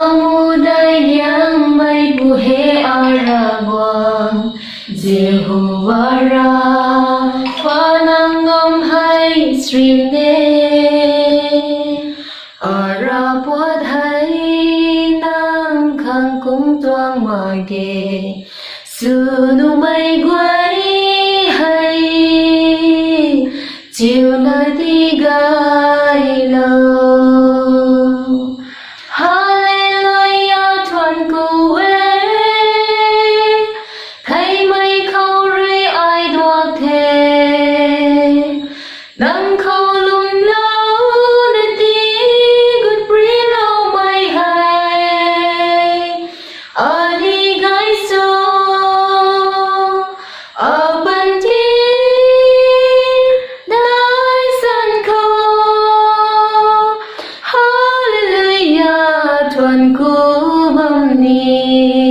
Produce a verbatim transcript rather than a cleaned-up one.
Amu dai liangmeipu he, a Ravguangc Jihuva Rav, pa nang ngam hei srim e. A Rav, puat hei nang khang kum tuang mak ge, sw numei guay hei chiuna tigay lou. Hallelujah, thuanc ku e. Theimei khou rui ai duak the, nang khou lwmlouna tii gut priloumei hei, ani gay sw, apanty dai san khou. Hallelujah, thuanc ku bam ni.